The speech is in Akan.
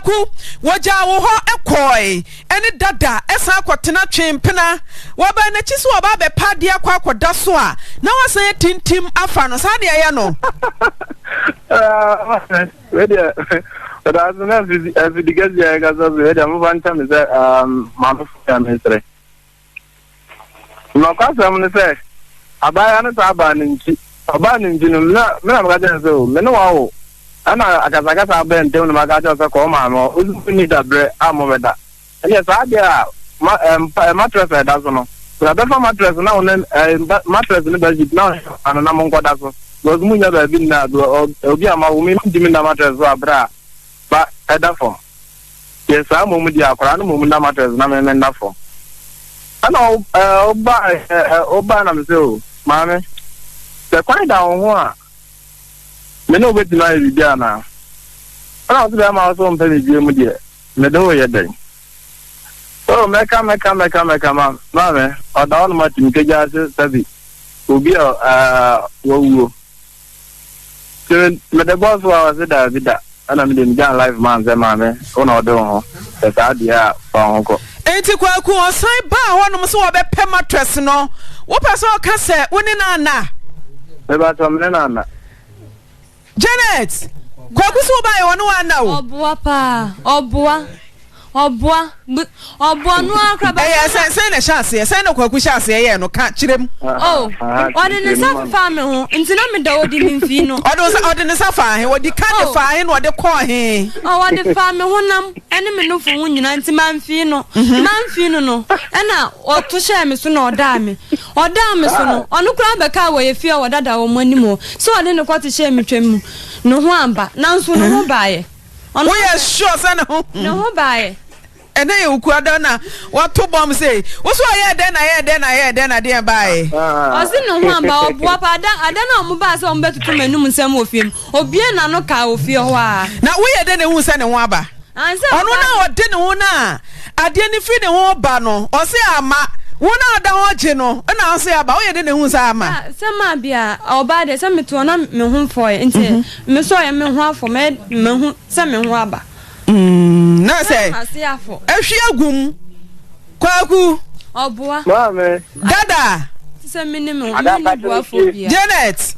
Kwaku, wɔgyaa wo hɔ kɔɔe ɛne dada san akɔtena twe mpena. Wɔbaa n'akyi sɛ wɔba abɛpa adeɛ akɔ akɔda so a, na wasan atintim afa no. Saa na ɛyɛ no. Wei deɛ, ɔda ase na afidi kɛseɛ a ɛkasa so. Wei deɛ, mofa nkyɛ me sɛ maame fo a mesrɛ. Nokwasɛm ne sɛ, abaayewa no taa baa ne nkyi. Ɔbaa ne nkyi no, me na me na meka kyerɛɛ no sɛ, 'O, me ne wo awo. Ɛnna akasakasa abaa ntam na maka akyerɛ wo sɛ kɔ wo maame hɔ. Wo nso wunni dabrɛ a mobɛda. Ɛnneɛ saa adeɛ a ma ɛ mpa ɛ matress a ɛda so no, bra bɛfa matress na wo ne ɛ mpa matress ne bedsheet na wo ne papa no na monkɔda so. Because munnya baabi nna a, ɔ obi amma wo, me mentumi nna matress so a berɛ a ba ɛda fam. Yɛ saa mmom deɛ akwadaa no mmom nna mattress na me menna fam. Ɛna ɔbaa ɔbaa na me sɛ o maame sɛ kwan da wo ho a me ne wobɛtumi ayɛ biribi anaa? Ɛna ɔsɛ bɛrima wo sɛ wompɛ me bie mu deɛ mede wo yɛ dɛn? So mɛka mɛka mɛka mɛka ma maame ɔda hɔ nom atumi kagya ase sɛbi obi a wawuo. Nti mede bɔɔ so a ɔse daabi da ɛna mede megyaa no life man sɛ maame wo na wode wo ho sɛ saa deɛ a fa wo ho kɔ. Enti Kwaku ɔsan baa hɔnom sɛ ɔbɛpɛ mattress no, wopɛ sɛ ɔka sɛ wo ne no anna? Mepakyɛw me ne no anna. Janet, Kwaku sɛ wobaeɛ ɔne wo anna o. Ɔboa paa, ɔboa. Ɔboa, bu, ɔboa no ara koraa. Ɛyɛ sɛ sɛn na ɛhyɛ aseɛ? Sɛn na Kwaku hyɛ aseɛ yɛɛ no? Ka kyerɛ mu. Oh, ɔde ne nsa fefaa me ho, nti na meda hɔ di me mfii no. Ɔde nsa, ɔde ne nsa faa he? Ɔdi kan de faa he na ɔde kɔɔ he? Oh, ɔde faa me honam ne me nofo ho nyinaa, nti mamfii no. Mamfii no no, ɛna ɔto hyɛɛ me so na ɔdaa me. Ɔdaa me so no, ɔno koraa bɛkaa wɔ yɛ fie a wɔdada wɔn anim hɔ sɛ ɔde ne kɔte hyɛɛ me twam mu. Ne ho amba, nanso ne ho baeɛ. Woyɛ sure sɛ ne ho. Ne ho baeɛ. Ɛnɛ yɛ okua na wato bɔm sei. Wo so ɔyɛɛ dɛn na ɛyɛɛ dɛn na ɛyɛɛ dɛn na deɛn baeɛ? Ɔse ne ho amba ɔboa paa ada ada no a ɔmo baa sɛ ɔmo bɛtoto m'anum nsɛm wɔ fie mu obue n'ano kaa wɔ fie hɔ aa. Na woyɛ dɛn na ehuu sɛ ne ho aba? Ɔno no a ɔde ne ho no a adeɛ no firi ne ho ba no ɔse ama, wo no a ɔda hɔ gye no na ɔse aba, woyɛ dɛn na ehuu sɛ ama? Sɛ maa bi a ɔbaa deɛ sɛ metoɔ na me ho mfɔeɛ nti Mesɔeɛ me ho afɔ mɛ mahu sɛ me ho aba. Mm, na sɛ ahwi agu mu kwaku. Ɔboa. Maame. Dada. Sɛ me ne me me ne boafoɔ bia. Janet.